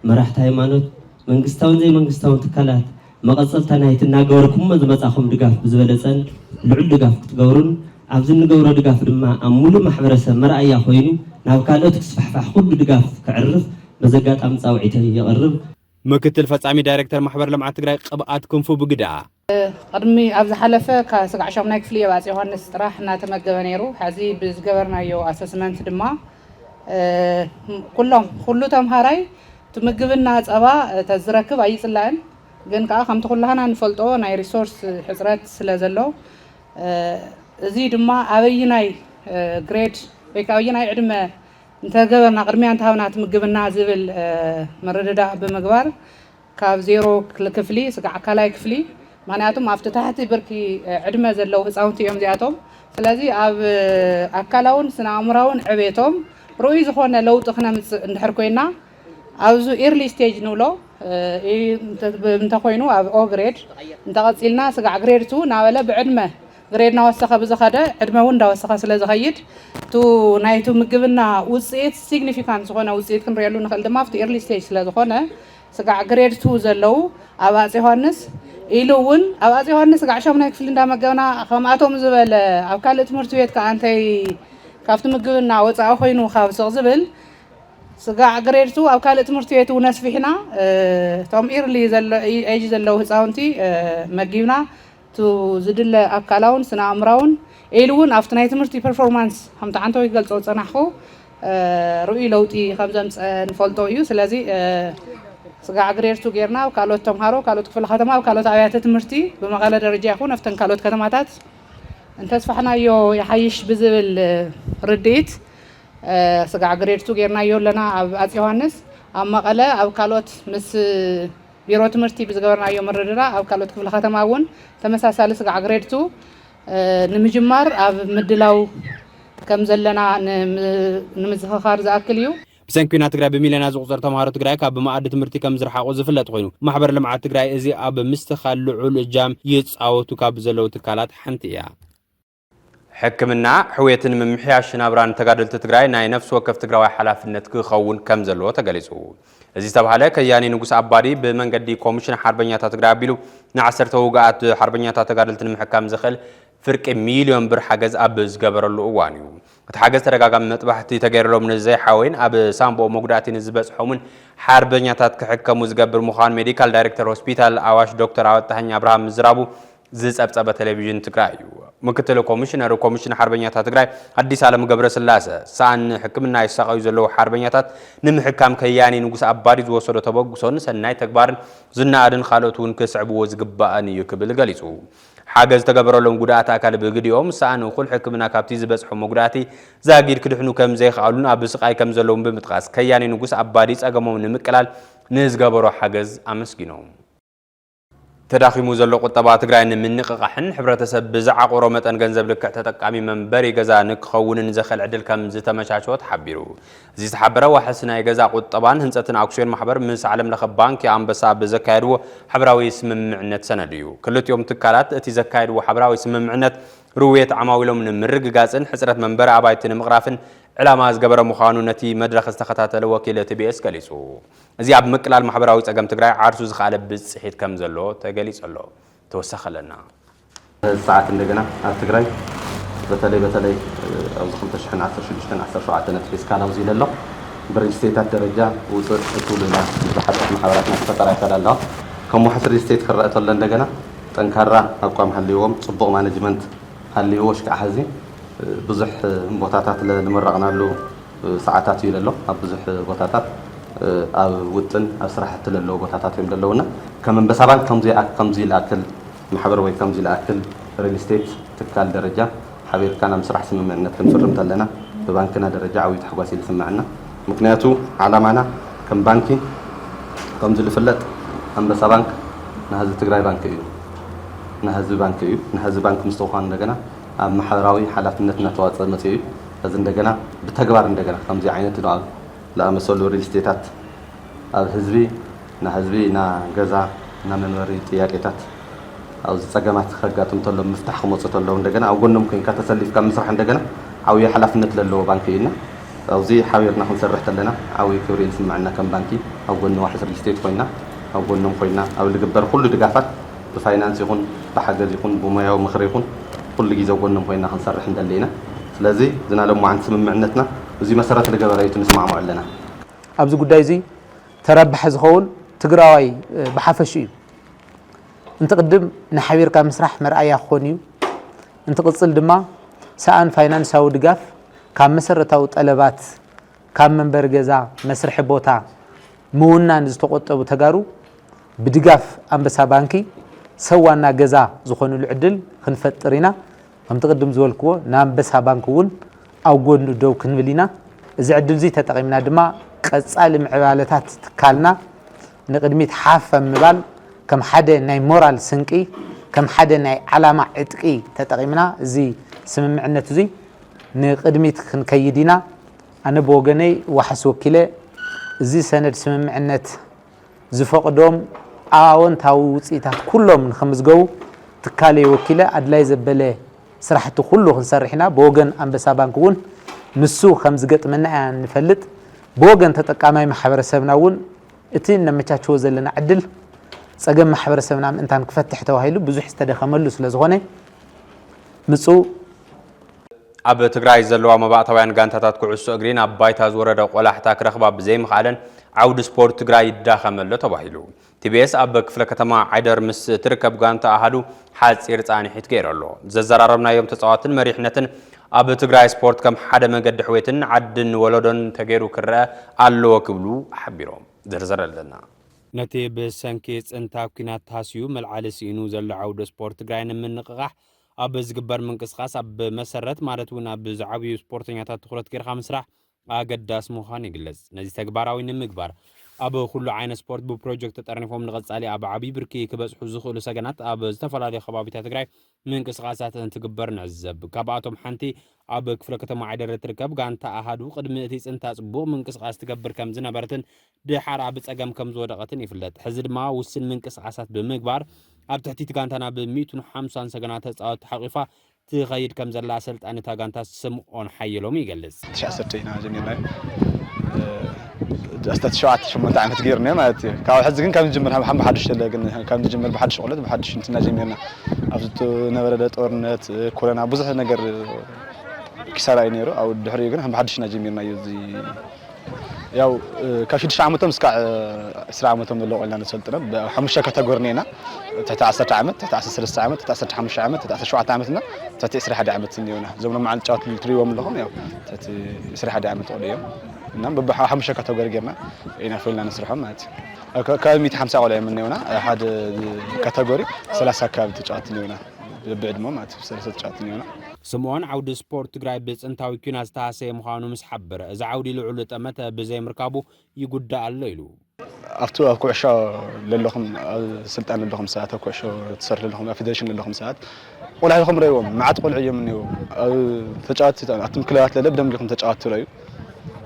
መራሕቲ ሃይማኖት፣ መንግስታውን ዘይመንግስታውን ትካላት መቐፀልታ ናይቲ እናገበርኩሞ ዝመፃኹም ድጋፍ ብዝበለፀን ልዑል ድጋፍ ክትገብሩን ኣብዚ እንገብሮ ድጋፍ ድማ ኣብ ሙሉእ ማሕበረሰብ መርኣያ ኮይኑ ናብ ካልኦት ክስፋሕፋሕ ኩሉ ድጋፍ ከዕርፍ በዚ ኣጋጣሚ ፃውዒተይ የቕርብ። ምክትል ፈፃሚ ዳይሬክተር ማሕበር ልምዓት ትግራይ ቅብኣት ክንፉ ብግደኣ፣ ቅድሚ ኣብ ዝሓለፈ ካብ ስጋዕ ሻሙናይ ክፍሊ ኣብ ኣፅ ዮሃንስ ጥራሕ እናተመገበ ነይሩ። ሕዚ ብዝገበርናዮ ኣሰስመንት ድማ ኩሎም ኩሉ ተምሃራይ እቲ ምግብና ፀባ ተዝረክብ ኣይፅላእን፣ ግን ከዓ ከምቲ ኩላህና ንፈልጦ ናይ ሪሶርስ ሕፅረት ስለ ዘሎ እዚ ድማ ኣበይናይ ግሬድ ወይ ከዓ ኣበይናይ ዕድመ እንተገበርና ቅድሚያ እንተሃብና እቲ ምግብና ዝብል ምርድዳእ ብምግባር ካብ ዜሮ ክፍሊ ስጋዕ ካልኣይ ክፍሊ ምክንያቱም ኣብቲ ታሕቲ ብርኪ ዕድመ ዘለዉ ህፃውንቲ እዮም እዚኣቶም። ስለዚ ኣብ ኣካላውን ስነ ኣእምራውን ዕቤቶም ርኡይ ዝኾነ ለውጢ ክነምፅእ እንድሕር ኮይና ኣብዚ early stage ንብሎ እንተኮይኑ ኣብ O grade እንተቐፂልና ስጋዕ grade two እናበለ ብዕድመ grade እናወሰኸ ብዝኸደ ዕድመ እውን እንዳወሰኸ ስለ ዝኸይድ ቱ ናይቲ ምግብና ውፅኢት significant ዝኾነ ውፅኢት ክንሪኤሉ ንኽእል ድማ ኣብቲ early stage ስለ ዝኾነ ስጋዕ grade two ዘለዉ ኣብ ኣፅ ዮሃንስ ኢሉ እውን ኣብ ኣፅ ዮሃንስ ስጋዕ ሻሙናይ ክፍሊ እንዳመገብና ከምኣቶም ዝበለ ኣብ ካልእ ትምህርቲ ቤት ከዓ እንተይ ካብቲ ምግብና ወፃኢ ኮይኑ ካብ ስቕ ዝብል ስጋዕ grade two ኣብ ካልእ ትምህርቲ ቤት እውን ኣስፊሕና እቶም early age ዘለዉ ህፃውንቲ መጊብና ቱ ዝድለ ኣካላውን ስነ ኣእምራውን ኢሉ እውን ኣብቲ ናይ ትምህርቲ performance ከምቲ ዓንተወይ ክገልፆ ዝፀናሕኩ ርኡይ ለውጢ ከም ዘምፀ ንፈልጦ እዩ። ስለዚ ስጋዕ grade two ጌርና ኣብ ካልኦት ተምሃሮ፣ ካልኦት ክፍለ ከተማ፣ ኣብ ካልኦት ኣብያተ ትምህርቲ ብመቐለ ደረጃ ይኹን ኣብተን ካልኦት ከተማታት እንተስፋሕናዮ ይሓይሽ ብዝብል ርድኢት ስጋዕ grade two ጌርናዮ ኣለና ኣብ ኣፅ ዮሃንስ። ኣብ መቐለ ኣብ ካልኦት ምስ ቢሮ ትምህርቲ ብዝገበርናዮ ምርድዳእ ኣብ ካልኦት ክፍለ ከተማ እውን ተመሳሳሊ ስጋዕ grade two ንምጅማር ኣብ ምድላው ከም ዘለና ንምዝኽኻር ዝኣክል እዩ። ብሰንኪ ኲናት ትግራይ ብሚልዮናት ዝቑጸር ተምሃሮ ትግራይ ካብ መኣዲ ትምህርቲ ከም ዝረሓቑ ዝፍለጥ ኮይኑ፣ ማሕበር ልምዓት ትግራይ እዚ ኣብ ምስትኻል ልዑል እጃም ይጻወቱ ካብ ዘለዉ ትካላት ሓንቲ እያ። ሕክምና፣ ሕውየትን ምምሕያሽ ናብራን ተጋደልቲ ትግራይ ናይ ነፍሲ ወከፍ ትግራዋይ ሓላፍነት ክኸውን ከም ዘለዎ ተገሊጹ። እዚ ዝተባህለ ከያኒ ንጉስ ኣባዲ ብመንገዲ ኮሚሽን ሓርበኛታት ትግራይ ኣቢሉ ንዓሰርተ ውግኣት ሓርበኛታት ተጋደልቲ ንምሕካም ዝኽእል ፍርቂ ሚልዮን ብር ሓገዝ ኣብ ዝገበረሉ እዋን እዩ። እቲ ሓገዝ ተደጋጋሚ መጥባሕቲ ተገይርሎም ንዘይሓወይን ኣብ ሳንቦ መጉዳእቲ ንዝበጽሖምን ሓርበኛታት ክሕከሙ ዝገብር ምዃኑ ሜዲካል ዳይሬክተር ሆስፒታል ኣዋሽ ዶክተር ኣወጣሃኝ ኣብርሃም ምዝራቡ ዝጸብጸበ ቴሌቪዥን ትግራይ እዩ። ምክትል ኮሚሽነር ኮሚሽን ሓርበኛታት ትግራይ ኣዲስ ኣለም ገብረስላሰ፣ ሰኣን ሕክምና ይሳቐዩ ዘለዉ ሓርበኛታት ንምሕካም ከያኒ ንጉስ ኣባዲ ዝወሰዶ ተበግሶን ሰናይ ተግባርን ዝነኣድን ካልኦት እውን ክስዕብዎ ዝግባእን እዩ ክብል ገሊጹ። ሓገዝ ዝተገበረሎም ጉድኣት ኣካል ብግዲኦም ሰኣን እኹል ሕክምና ካብቲ ዝበጽሖ መጉዳእቲ ዛጊድ ክድሕኑ ከም ዘይኸኣሉን ኣብ ስቓይ ከም ዘለውን ብምጥቃስ ከያኒ ንጉስ ኣባዲ ጸገሞም ንምቅላል ንዝገበሮ ሓገዝ ኣመስጊኖም። ተዳኺሙ ዘሎ ቁጠባ ትግራይ ንምንቕቓሕን ሕብረተሰብ ብዝዓቆሮ መጠን ገንዘብ ልክዕ ተጠቃሚ መንበሪ ገዛ ንክኸውንን ዘኽእል ዕድል ከም ዝተመቻቸወ ተሓቢሩ። እዚ ዝተሓበረ ዋሕስ ናይ ገዛ ቁጠባን ህንፀትን ኣክሲዮን ማሕበር ምስ ዓለም ለኸ ባንኪ ኣንበሳ ብዘካየድዎ ሓበራዊ ስምምዕነት ሰነድ እዩ። ክልቲኦም ትካላት እቲ ዘካየድዎ ሓበራዊ ስምምዕነት ርውየት ዓማዊሎም ንምርግጋፅን ሕፅረት መንበሪ ኣባይቲ ንምቕራፍን ዕላማ ዝገበረ ምዃኑ ነቲ መድረኽ ዝተኸታተለ ወኪል ቲቢኤስ ገሊፁ። እዚ ኣብ ምቅላል ማሕበራዊ ጸገም ትግራይ ዓርሱ ዝኸኣለ ብፅሒት ከም ዘሎ ተገሊጹ ኣሎ። ተወሳኺ ኣለና። ሰዓት እንደገና ኣብ ትግራይ በተለይ በተለይ ኣብዚ ክልተ ሽሕን ዓሰርተ ሽዱሽተን ዓሰርተ ሸውዓተን ኣትሒዝካ ላውዚ ኢለ ኣሎ። ብሪል ስቴታት ደረጃ ውፅእ እትብሉና ብዙሓት ማሕበራት እናተፈጠራ ይኸዳ ኣለዋ። ከም ዋሕስ ሪል ስቴት ክረአ ተሎ እንደገና ጠንካራ ኣቋም ሃልይዎም፣ ፅቡቕ ማኔጅመንት ሃልይዎ፣ ሽካዕ ሕዚ ብዙሕ ቦታታት ለ-፣ ልምረቕናሉ ሰዓታት እዩ ለሎ። ኣብ ብዙሕ ቦታታት ኣብ ውጥን ኣብ ስራሕቲ ለለዎ ቦታታት እዮም ዘለውና። ከም ኣንበሳ ባንክ ከምዚ ይኣ-፣ ከምዚ ልኣክል ማሕበር ወይ ከምዚ ልኣክል ሪል ስቴት ትካል ደረጃ ሓቢርካ ናብ ስራሕ ስምምዕነት ክንፍርም ተለና ብባንክና ደረጃ ዓብዪ ታሕጓስ እዩ ዝስምዐና። ምክንያቱ ዓላማና ከም ባንኪ ከምዚ ዝፍለጥ ኣንበሳ ባንክ ናይ ህዝቢ ትግራይ ባንክ እዩ። ናይ ህዝቢ ባንክ እዩ። ናይ ህዝቢ ባንክ ምስ ተዃኑ እንደገና ኣብ ማሕበራዊ ሓላፍነት እናተዋፀ መፅኡ እዩ። እዚ እንደገና ብተግባር እንደገና ከምዚ ዓይነት ንኣብ-፣ ዝኣመሰሉ ሪል ስቴታት ኣብ ህዝቢ፣ ና ህዝቢ ና ገዛ ና መንበሪ ጥያቄታት ኣብዚ ፀገማት ከጋጥም ተሎ ምፍታሕ ክመፁ ተለዉ እንደገና ኣብ ጎኖም ኮይንካ ተሰሊፍካ ምስራሕ እንደገና ዓብዪ ሓላፍነት ዘለዎ ባንኪ እዩ እና ኣብዚ ሓቢርና ክንሰርሕ ተለና ዓብዪ ክብሪ እዩ ዝስምዐና ከም ባንኪ ኣብ ጎኒ ዋሕስ ሪል ስቴት ኮይና ኣብ ጎኖም ኮይና ኣብ ልግበር ኩሉ ድጋፋት ብፋይናንስ ይኹን ብሓገዝ ይኹን ብሞያዊ ምኽሪ ይኹን ኩሉ ግዜ ጎኖም ኮይና ክንሰርሕ እንደሊ ኢና። ስለዚ ዝናለሙ ዓንት ስምምዕነትና እዚ መሰረት ዝገበረ እዩ እቲ ንስማዕምዑ ኣለና። ኣብዚ ጉዳይ እዚ ተረባሒ ዝኸውን ትግራዋይ ብሓፈሹ እዩ። እንተ ቅድም ንሓቢርካ ምስራሕ መርኣያ ክኾን እዩ። እንትቕጽል ድማ ሰኣን ፋይናንሳዊ ድጋፍ ካብ መሰረታዊ ጠለባት ካብ መንበሪ ገዛ፣ መስርሒ ቦታ፣ ምውናን ዝተቖጠቡ ተጋሩ ብድጋፍ ኣንበሳ ባንኪ ሰብ ዋና ገዛ ዝኾኑሉ ዕድል ክንፈጥር ኢና። ከምቲ ቅድም ዝበልክዎ ንኣንበሳ ባንክ እውን ኣብ ጎኑ ደው ክንብል ኢና። እዚ ዕድል እዚ ተጠቒምና ድማ ቀጻሊ ምዕባለታት ትካልና ንቕድሚት ሓፍ ኣብ ምባል ከም ሓደ ናይ ሞራል ስንቂ፣ ከም ሓደ ናይ ዓላማ ዕጥቂ ተጠቒምና እዚ ስምምዕነት እዚ ንቕድሚት ክንከይድ ኢና። ኣነ ብወገነይ ዋሕስ ወኪለ እዚ ሰነድ ስምምዕነት ዝፈቕዶም ኣወንታዊ ውፅኢታት ኩሎም ንክምዝገቡ ትካለይ ወኪለ ኣድላይ ዘበለ ስራሕቲ ኩሉ ክንሰርሕ ኢና። ብወገን ኣንበሳ ባንክ እውን ንሱ ከም ዝገጥመና ኢና ንፈልጥ። ብወገን ተጠቃማይ ማሕበረሰብና እውን እቲ እነመቻችዎ ዘለና ዕድል ፀገም ማሕበረሰብና ምእንታን ክፈትሕ ተባሂሉ ብዙሕ ዝተደኸመሉ ስለ ዝኾነ ምፁ ኣብ ትግራይ ዘለዋ መባእታውያን ጋንታታት ኩዕሶ እግሪ ናብ ባይታ ዝወረደ ቆላሕታ ክረኽባ ብዘይምኽኣለን ዓውዲ ስፖርት ትግራይ ይዳኸም ኣሎ ተባሂሉ። ቲቢኤስ ኣብ ክፍለ ከተማ ዓይደር ምስ ትርከብ ጋንታ ኣሃዱ ሓፂር ፃንሒት ገይሩ ኣሎ። ዘዘራረብናዮም ተፃዋትን መሪሕነትን ኣብ ትግራይ ስፖርት ከም ሓደ መገዲ ሕውየትን ዓድን ወለዶን ተገይሩ ክረአ ኣለዎ ክብሉ ሓቢሮም። ዝርዝር ኣለና። ነቲ ብሰንኪ ፅንታዊ ኲናት ተሃስዩ መልዓሊ ስኢኑ ዘሎ ዓውዲ ስፖርት ትግራይ ንምንቕቓሕ ኣብ ዝግበር ምንቅስቓስ ኣብ መሰረት ማለት እውን ኣብ ዝዓብዩ ስፖርተኛታት ትኹረት ጌርካ ምስራሕ ኣገዳሲ ምዃኑ ይግለጽ። ነዚ ተግባራዊ ንምግባር ኣብ ኩሉ ዓይነት ስፖርት ብፕሮጀክት ተጠርኒፎም ንቐጻሊ ኣብ ዓብዪ ብርኪ ክበጽሑ ዝኽእሉ ሰገናት ኣብ ዝተፈላለዩ ከባቢታት ትግራይ ምንቅስቓሳት እንትግበር ንዕዘብ። ካብኣቶም ሓንቲ ኣብ ክፍለ ከተማ ዓይደር እትርከብ ጋንታ ኣሃዱ ቅድሚ እቲ ጽንታ ጽቡቕ ምንቅስቓስ ትገብር ከም ዝነበረትን ድሓር ኣብ ጸገም ከም ዝወደቐትን ይፍለጥ። ሕዚ ድማ ውስን ምንቅስቓሳት ብምግባር ኣብ ትሕቲት ጋንታ ናብ ሚእትን ሓምሳን ሰገናት ተጻወትቲ ሓቂፋ ትኸይድ ከም ዘላ ኣሰልጣኒ እታ ጋንታ ስምኦን ሓየሎም ይገልጽ። ትሽዓሰርተ ኢና ጀሚርናዮ። እ፣ ኣስታት ሸውዓተ ሸሞንተ ዓመት ገይርና ማለት እዩ። ካብ ሕዚ ግን ካብ ንጅምር፣ ሓም-፣ ሓም-፣ ሓድሽ ተለ ግን ካብ ንጅምር ብሓድሽ ቆለት ብሓድሽ እንትና ጀሚርና። ኣብዚ ዝነበረ ጦርነት፣ እ፣ ኮሮና ብዙሕ ነገር ኪሳራ እዩ ነይሩ። ኣብ ድሕሪኡ ግን ሓም-፣ ሓድሽ ኢና ጀሚርናዮ። እዚ ያው፣ እ፣ ካብ ሽዱሽተ ዓመቶም እስካዕ፣ እ፣ ዕስራ ዓመቶም ዘለዉ ቆልና ንሰልጥኖም። ብ-፣ ሓሙሽተ ካተጎሪ እኒኤና። ትሕቲ ዓሰርተ ዓመት፣ ትሕቲ ዓሰርተ ሰለስተ ዓመት፣ ትሕቲ ዓሰርተ ሓሙሽተ ዓመት፣ ትሕቲ ዓሰርተ ሸውዓተ ዓመት እና ትሕቲ ዕስራ ሓደ ዓመት እኒኤውና። እዞም ድማ ልጫወት ልትሪዎም ኣለኹም፣ ያው፣ ትሕቲ ዕስራ ሓደ ዓመት ቆልዑ እዮም። እና በብሓ-፣ ሓሙሽተ ካተጎሪ ጌርና ኢና ፈሊና ንስርሖም ማለት እዩ። ከ-፣ ከባቢ ሚእቲ ሓምሳ ቆልዑ እዮም እኒኤውና። ሓደ ካተጎሪ ሰላሳ ኣካባቢ ተጫወትቲ እኒኤውና። በብዕድመ ማለት እዩ፣ ሰላሳ ተጫወትቲ እኒኤውና። ስምኦን፣ ዓውዲ ስፖርት ትግራይ ብጽንታዊ ኲናት ዝተሃሰየ ምዃኑ ምስ ሓበረ፣ እዚ ዓውዲ ልዑል ጠመተ ብዘይምርካቡ ይጉዳእ ኣሎ ኢሉ። ኣብቲ ኣብ ኩዕሾ ለለኹም፣ ኣብ ስልጣን ለለኹም ሰባት፣ ኣብ ኩዕሾ ትሰርሑ ለለኹም፣ ኣብ ፌደሬሽን ለለኹም ሰባት፣ ቆልዓ ኢኹም ረእይዎም። መዓት ቆልዑ እዮም እኒአው። ኣብ ተጫወትቲ፣ ኣብቶም ክለባት ለለ ብደንብ ኢኹም ተጫወትቲ ረእዩ።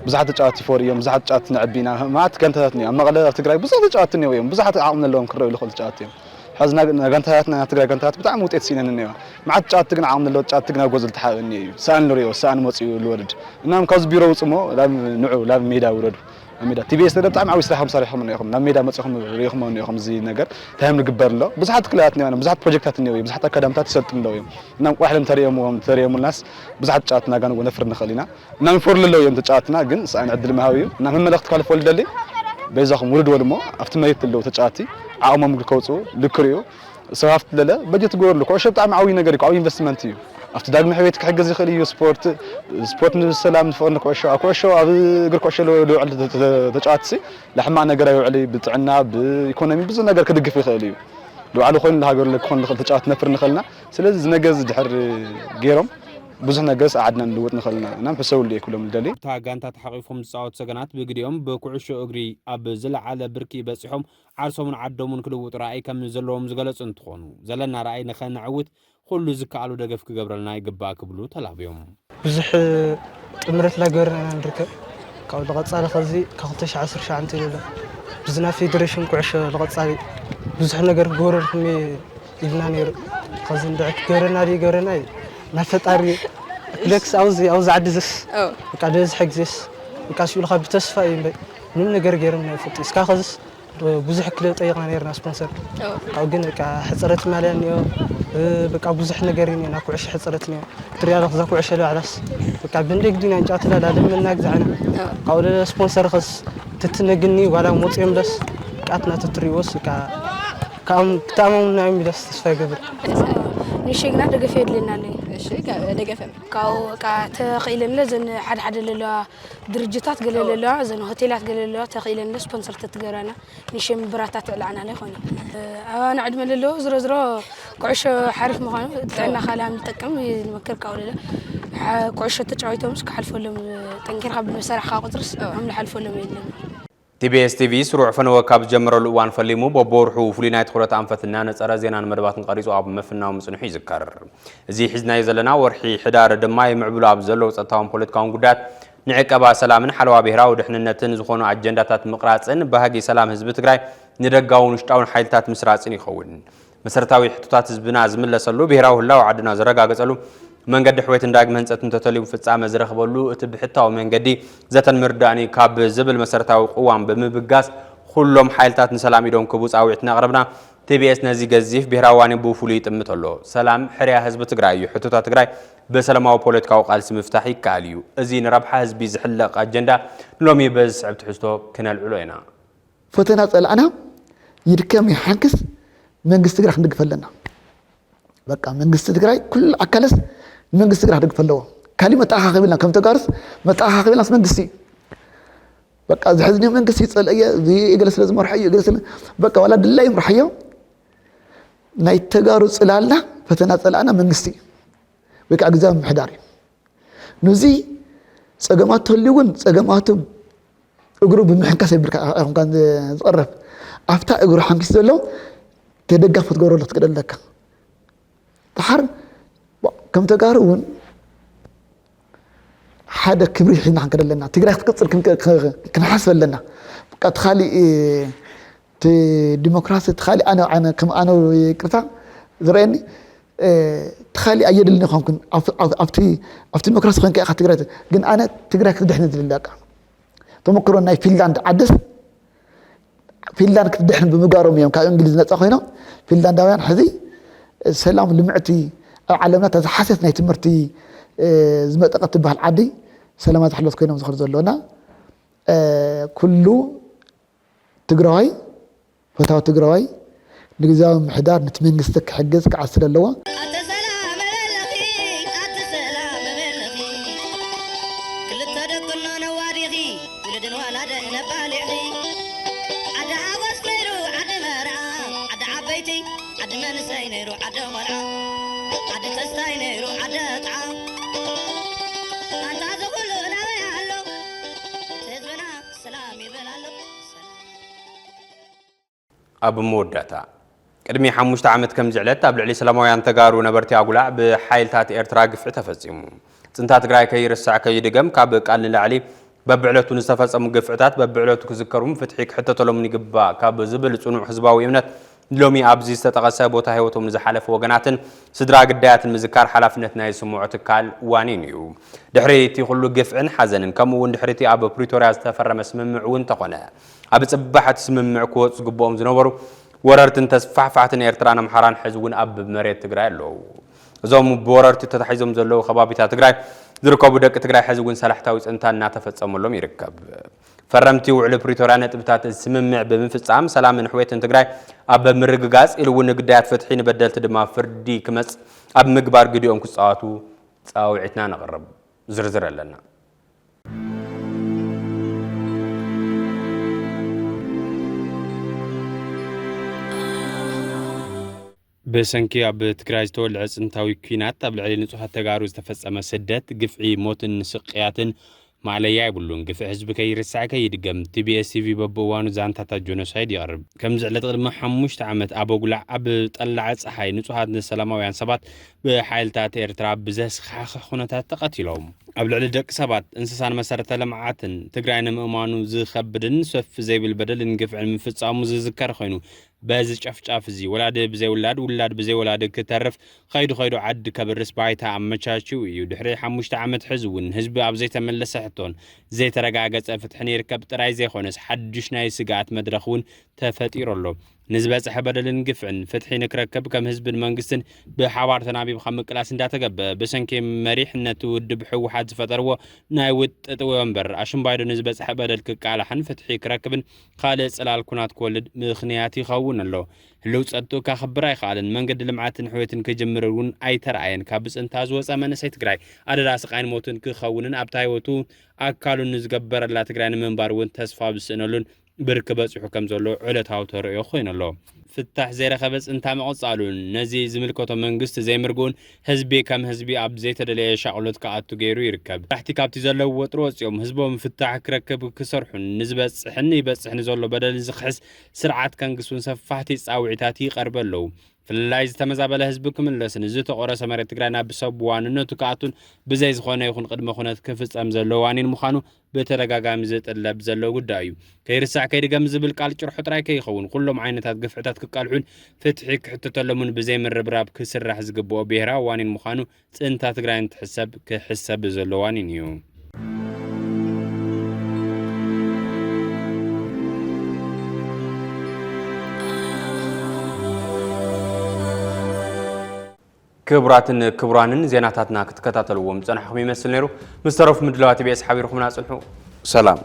ብዙሓት ተጫወትቲ ፎር እዮም፣ ብዙሓት ተጫወትቲ ንዕቢ ኢና። መዓት ጋንታታት እኒኦ። ኣብ መቐለ፣ ኣብ ትግራይ ብዙሕ ተጫወትቲ እኒአው እዮም። ብዙሓት ዓቕሚ ዘለዎም ክረእዩ ዝኽእሉ ተጫወትቲ እዮም። ሕዚ ና-፣ ና-፣ ጋንታታትና፣ ናይ ትግራይ ጋንታታት ብጣዕሚ ውጤት ስኢነን እኒአዋ። መዓት ተጫወትቲ ግን ዓቕሚ ዘለዎ ተጫወትቲ ግን ኣብ ጎል ዝተሓበ እኒኦ እዩ። ሰኣን ንሪኦ፣ ሰኣን መፂኡ ዝወርድ። እናም ካብዚ ቢሮ ውፅሞ፣ ላብ ንዑ፣ ላብ ሜዳ ውረዱ። ኣብ ሜዳ ቲ ቢ ኤስ ለለ ብጣዕሚ ዓብዪ ስራሕ ከም ሰሪሕኹም እኒኦኹም። ናብ ሜዳ መፂኹም ርኢኹም እኒኦኹም። እዚ ነገር እንታይ እዮም ዝግበር ኣሎ? ብዙሓት ክለባት እኒኦና፣ ብዙሓት ፕሮጀክታት እኒኦ፣ ብዙሓት ኣካዳሚታት ይሰልጥኑ ኣለዉ እዮም። እናም ቆራሕ ሎም ተሪኦምዎም፣ ተሪኦሙልናስ ብዙሓት ተጫወትና ጋን ነፍር ንኽእል ኢና። እናም ይፈሩ ኣለዉ እዮም ተጫወትና፣ ግን ሰኣን ዕድል ምሃብ እዩ። እናም መመለኽቲ ካልፎ ልደሊ፣ በይዛኹም ውርድዎ ድሞ፣ ኣብቲ መሬት ዘለዉ ተጫወቲ ዓቕሞም ከውፅኡ፣ ልክርኡ፣ ሰብ ሃፍቲ ለለ በጀት ትገብረሉ። ኩዕሾ ብጣዕሚ ዓብዪ ነገር እዩ፣ ዓብዪ ኢንቨስትመንት እዩ። ኣብቲ ዳግመ ሕውየት ክሕግዝ ይኽእል እዩ። ስፖርት፣ ስፖርት ንሰላም፣ ንፍቕሪ፣ ንኩዕሾ፣ ኣብ ኩዕሾ፣ ኣብ እግሪ ኩዕሾ ለ-፣ ልውዕል ተ-፣ ተ-፣ ተጫዋትሲ ለሕማቕ ነገር ኣይውዕል እዩ። ብጥዕና፣ ብኢኮኖሚ ብዙሕ ነገር ክድግፍ ይኽእል እዩ። ልውዓሉ ኮይኑ ንሃገሩ ክኾን ንኽእል ተጫዋት ነፍር ንኽእልና። ስለዚ እዚ ነገር እዚ ድሕር ገይሮም ብዙሕ ነገር ዓድና ንልውጥ ንኽእልና። እናም ሕሰብሉ እየ ክብሎም ልደሊ። እታ ጋንታ ተሓቂፎም ዝጻወቱ ሰገናት ብግዲኦም ብኩዕሾ እግሪ ኣብ ዝለዓለ ብርኪ በጺሖም ዓርሶምን ዓዶምን ክልውጡ ራእይ ከም ዘለዎም ዝገለጹ እንትኾኑ፣ ዘለና ራእይ ንኸነዕውት ኩሉ ዝከኣሎ ደገፍ ክገብረልና ይግባእ ክብሉ ተላብዮም። ብዙሕ ጥምረት ላገበርና ኢና ንርከብ። ካብ ልቐጻሊ ኸዚ ካብ ክልተ ሽሕ ዓሰርተ ሸውዓተ ኢሉ ኣሎ። ብዝና ፌደሬሽን ኩዕሾ ልቐጻሊ ብዙሕ ነገር ክገብረልኩም እየ ኢልና ነይሩ። ኸዚ እንድዒ ክገብረና ድዩ ይገብረና እዩ። ናይ ፈጣሪ እዩ። ክለክስ ኣብዚ፣ ኣብዚ ዓዲ ዘስ፣ ኦ። በቃ፣ ዝበዝሐ ግዜስ፣ በቃ፣ ስኢሉ ካብ ብተስፋ እዩ እምበር፣ ምንም ነገር ገይሮም ኣይፈልጡ። እስካብ ኸዚስ ብዙሕ ክለብ ጠይቕና ነይርና ስፖንሰር። ኦ። ካብኡ ግን፣ በቃ፣ ሕፅረት ማልያ እኒኦ፣ እ፣ በቃ፣ ብዙሕ ነገር እዩ እኒኦ፣ ናብ ኩዕሾ ሕፅረት እኒኦ። ትሪኣ ኣለኻ፣ እዛ ኩዕሾ ለባዕላስ፣ በቃ፣ ብንደግዲ ኢና ንጫወት፣ ላላ ለመና ግዛዕና። ኦ። ካብኡ ስፖንሰር ኸስ ትትነግኒ፣ ዋላ መፅኦም ደስ፣ ቃትና ትትሪዎስ፣ በቃ፣ ካም-፣ ክተኣማምኑና እዮም ኢለስ ተስፋ ይገብር። ንሸግና ደገፍ የድልየና ኣሎ እዩ። እሺ፣ ከ-፣ ደገፍ እም። ካብኡ በቃ ተኽኢለንለ ዘን ሓደ ሓደ ለለዋ ድርጅታት ገለ ለለዋ፣ ዘን ሆቴላት ገለ ለለዋ ተኽኢለንለ ስፖንሰር ተትገብራና ንሸም ብራታ ትዕላዕና ለ ይኾነ። ኣባና ዕድመ ለለዎ ዝሮ ዝሮ ኩዕሾ ሓሪፍ ምዃኑ ጥዕና ካላ ንጠቅም ንመክር ካብኡ ለለ። ሓ-፣ ኩዕሾ ተጫዊቶምስ ክሓልፈሎም ጠንኪርካ ብመሰራሕካ ቁፅርስ ኣም ዝሓልፈሎም የለን። ቲ ቢ ኤስ ቲ ቪ ስሩዕ ፈነወ ካብ ዝጀመረሉ እዋን ፈሊሙ በብወርሑ ፍሉይ ናይ ትኹረት ኣንፈት እናነጸረ ዜናን መደባትን ቀሪጹ ኣብ ምፍናው ምጽንሑ ይዝከር። እዚ ሒዝናዮ ዘለና ወርሒ ሕዳር ድማ ይምዕብሉ ኣብ ዘለዉ ጸጥታውን ፖለቲካውን ጉዳያት ንዕቀባ ሰላምን ሓለዋ ብሄራዊ ድሕንነትን ዝኾኑ ኣጀንዳታት ምቕራጽን ባህጊ ሰላም ህዝቢ ትግራይ ንደጋውን ውሽጣውን ሓይልታት ምስራጽን ይኸውን። መሰረታዊ ሕቶታት ህዝብና ዝምለሰሉ፣ ብሄራዊ ህላወ ዓድና ዝረጋገጸሉ፣ መንገዲ ሕውየትን ዳግመ ህንጸትን ተተልዩ ፍጻመ ዝረኽበሉ እቲ ብሕታዊ መንገዲ ዘተን ምርዳእን እዩ ካብ ዝብል መሰረታዊ ቅዋም ብምብጋስ፣ ኩሎም ሓይልታት ንሰላም ኢዶም ክህቡ ጻውዒት እናቕረብና፣ ቲ ቢ ኤስ ነዚ ገዚፍ ብሄራዊ ዋኒን ብፍሉይ ይጥምት ኣሎ። ሰላም ሕርያ ህዝቢ ትግራይ እዩ። ሕቶታት ትግራይ ብሰላማዊ ፖለቲካዊ ቃልሲ ምፍታሕ ይከኣል እዩ። እዚ ንረብሓ ህዝቢ ዝሕለቕ ኣጀንዳ ንሎሚ በዚ ዝስዕብ ትሕዝቶ ክነልዕሎ ኢና። ፈተና ጸላእና ይድከም ይሓንክስ መንግስቲ ትግራይ ክንድግፍ ኣለና። በቃ መንግስቲ ትግራይ ኩሉ ኣካልስ ንመንግስቲ ትግራይ ክድግፍ ኣለዎ። ካሊእ መተኣኻኸቢ የብልና። ከም ተጋሩስ መተኣኻኸቢ የብልናስ መንግስቲ እዩ። በቃ እዚ ሕዚ መንግስቲ ይጸልአ እየ፣ እዚ ገለ ስለ ዝመርሖ እዩ፣ ገለ ስለ፣ በቃ ዋላ ድላይ ይምርሖ እዮ። ናይ ተጋሩ ጽላልና ፈተና ጸላእና መንግስቲ እዩ። ወይ ከዓ ግዝያዊ ምምሕዳር እዩ። ነዚ ጸገማት ተልዩ እውን ጸገማቱ እግሩ ብምሕንካስ የብልካ ኣይኮንካን ዝቐረብ። ኣብታ እግሩ ሓንኪስ ዘሎ ተደጋፍ ክትገብረሉ ክትክእል ኣለካ። ድሓር ከም ተጋሩ እውን ሓደ ክብሪ ሒዝና ክንከድ ኣለና። ትግራይ ክትቅፅል ክንከ- ክ- ክንሓስብ ኣለና። በቃ እቲ ካሊእ እቲ ዲሞክራሲ እቲ ካሊእ ኣነ ኣነ ከም ኣነ ይቅርታ ዝረአየኒ እቲ ካሊእ ኣየድልን ይኾንኩን ኣብቲ ኣብቲ ዲሞክራሲ ኮንካ ኢኻ ትግራይ ግን ኣነ ትግራይ ክትድሕን ዝደሊ በቃ ተመክሮ ናይ ፊንላንድ ዓድስ ፊንላንድ ክትድሕን ብምግባሮም እዮም ካብ እንግሊዝ ነፃ ኮይኖም ፊንላንዳውያን ሕዚ ሰላም ልምዕቲ ኣብ ዓለምና እታ ዝሓሰት ናይ ትምህርቲ ዝመጠቀት ትበሃል ዓዲ ሰላማ ዝሕለት ኮይኖም ዝኸዱ ዘለውና ኩሉ ትግራዋይ ፈታዊ ትግራዋይ ንግዛዊ ምሕዳር ነቲ መንግስቲ ክሕግዝ ክዓስል ኣለዎ። ኣተ ሰላም እበለኺ ኣተ ሰላም እበለኺ ክልተ ደቅኖ ነዋዲኺ ውልድን ወላደ ነባሊዒ ዓዲ ሓጎስ ነይሩ ዓዲ መርዓ ዓዲ ዓበይቲ ዓዲ መንሰይ ነይሩ ዓዲ ቆልዓ ዓዲ ተስታይ ነይሩ ዓዲ ጥዓ ኣንታ ዝኹሉ ናበይ ኣሎ ህዝብና ሰላም ይበል ኣሎ። ኣብ መወዳእታ ቅድሚ ሓሙሽተ ዓመት ከምዚ ዕለት ኣብ ልዕሊ ሰላማውያን ተጋሩ ነበርቲ ኣጉላዕ ብሓይልታት ኤርትራ ግፍዒ ተፈጺሙ። ጽንታ ትግራይ ከይርሳዕ ከይድገም ካብ ቃል ንላዕሊ በብዕለቱ ንዝተፈጸሙ ግፍዕታት በብዕለቱ ክዝከሩን ፍትሒ ክሕተተሎምን ይግባእ ካብ ዝብል ጽኑዕ ህዝባዊ እምነት ሎሚ ኣብዚ ዝተጠቐሰ ቦታ ህይወቶም ንዝሓለፉ ወገናትን ስድራ ግዳያትን ምዝካር ሓላፍነት ናይ ዝስምዖ ትካል ዋኒን እዩ። ድሕሪ እቲ ኩሉ ግፍዕን ሓዘንን ከምኡ እውን ድሕሪ እቲ ኣብ ፕሪቶርያ ዝተፈረመ ስምምዕ እውን እንተኾነ ኣብ ጽባሕ እቲ ስምምዕ ክወፁ ዝግብኦም ዝነበሩ ወረርትን ተስፋሕፋሕትን ኤርትራን ኣምሓራን ሕዚ እውን ኣብ መሬት ትግራይ ኣለዉ። እዞም ብወረርቲ ተታሒዞም ዘለዉ ከባቢታት ትግራይ ዝርከቡ ደቂ ትግራይ ሕዚ እውን ሰላሕታዊ ፅንታ እናተፈፀመሎም ይርከብ። ፈረምቲ ውዕሊ ፕሪቶርያ ነጥብታት እዚ ስምምዕ ብምፍፃም ሰላምን ሕውየትን ትግራይ ኣብ ምርግጋፅ ኢሉ እውን ንግዳያት ፍትሒ ንበደልቲ ድማ ፍርዲ ክመፅ ኣብ ምግባር ግዲኦም ክፃወቱ ፃውዒትና ነቕርብ። ዝርዝር ኣለና። ብሰንኪ ኣብ ትግራይ ዝተወልዐ ፅንታዊ ኲናት ኣብ ልዕሊ ንፁሃት ተጋሩ ዝተፈፀመ ስደት፣ ግፍዒ፣ ሞትን ስቅያትን ማእለያ የብሉን። ግፍዒ ህዝቢ ከይርሳዕ ከይድገም ቲቢኤስ ቲቪ በብእዋኑ ዛንታታት ጆኖሳይድ የቕርብ። ከምዚ ዕለት ቅድሚ ሓሙሽተ ዓመት ኣብ ኣጉላዕ ኣብ ጠላዕ ፀሓይ ንፁሃት ሰላማውያን ሰባት ብሓይልታት ኤርትራ ብዘስካሕክሕ ኩነታት ተቐቲሎም። ኣብ ልዕሊ ደቂ ሰባት፣ እንስሳን መሰረተ ልምዓትን ትግራይ ንምእማኑ ዝኸብድን ሰፍ ዘይብል በደልን ግፍዕን ምፍፃሙ ዝዝከር ኮይኑ፣ በዚ ጨፍጫፍ እዚ ወላዲ ብዘይ ውላድ፣ ውላድ ብዘይ ወላዲ ክተርፍ፣ ኸይዱ ኸይዱ ዓዲ ከብርስ ባይታ ኣመቻችዩ እዩ። ድሕሪ ሓሙሽተ ዓመት ሕዚ እውን ህዝቢ ኣብ ዘይተመለሰ ሕቶን ዘይተረጋገፀ ፍትሕን ይርከብ ጥራይ ዘይኮነስ ሓዱሽ ናይ ስግኣት መድረኽ እውን ተፈጢሩ ኣሎ። ንዝበፅሐ በደልን ግፍዕን ፍትሒ ንክረክብ ከም ህዝብን መንግስትን ብሓባር ተናቢብካ ምቅላስ እንዳተገበ ብሰንኪ መሪሕነት ውድብ ህወሓት ዝፈጠርዎ ናይ ውጥጥ ወንበር ኣሽምባይዶ ንዝበፅሐ በደል ክቃላሕን ፍትሒ ክረክብን ካልእ ፅላል ኩናት ክወልድ ምኽንያት ይኸውን ኣሎ። ህልው ፀጥኡ ከኽብር ኣይኸኣልን። መንገዲ ልምዓትን ሕውየትን ክጅምር እውን ኣይተረኣየን። ካብ ብፅንታ ዝወፀ መንእሰይ ትግራይ ኣደዳ ስቃይን ሞትን ክኸውንን ኣብታ ህይወቱ ኣካሉን ንዝገበረላ ትግራይ ንምንባር እውን ተስፋ ዝስእነሉን ብርኪ በፂሑ ከም ዘሎ ዕለታዊ ተርእዮ ኮይኑ ኣሎ። ፍታሕ ዘይረኸበ ፅንታ ምቕፃሉን ነዚ ዝምልከቶ መንግስቲ ዘይምርግኡን ህዝቢ ከም ህዝቢ ኣብ ዘይተደለየ ሻቕሎት ክኣቱ ገይሩ ይርከብ። መራሕቲ ካብቲ ዘለዉ ወጥሪ ወፂኦም ህዝቦም ፍታሕ ክረክብ ክሰርሑን ንዝበፅሕን ይበፅሕ ንዘሎ በደል ዝኽሕስ ስርዓት ከንግሱን ሰፋሕቲ ፃውዒታት ይቐርቡ ኣለዉ። ፍልላይ ዝተመዛበለ ህዝቢ ክምለስን ዝተቖረሰ መሬት ትግራይ ናብ ሰብ ዋንነቱ ክኣቱን ብዘይ ዝኾነ ይኹን ቅድመ ኩነት ክፍፀም ዘለዎ ዋኒን ምዃኑ ብተደጋጋሚ ዝጥለብ ዘሎ ጉዳይ እዩ። ከይርሳዕ ከይድገም ዝብል ቃል ጭርሖ ጥራይ ከይኸውን ኩሎም ዓይነታት ግፍዕታት ክቃልሑን ፍትሒ ክሕተተሎምን ብዘይ ምርብራብ ክስራሕ ዝግብኦ ብሄራዊ ዋኒን ምዃኑ ፅንታ ትግራይ እንትሕሰብ ክሕሰብ ዘሎ ዋኒን እዩ። ክቡራትን ክቡራንን ዜናታትና ክትከታተልዎም ዝጸናሕኹም ይመስል ነይሩ። ምስ ተረፉ ምድላዋት ኢቢኤስ ሓቢርኹምና ጽንሑ። ሰላም።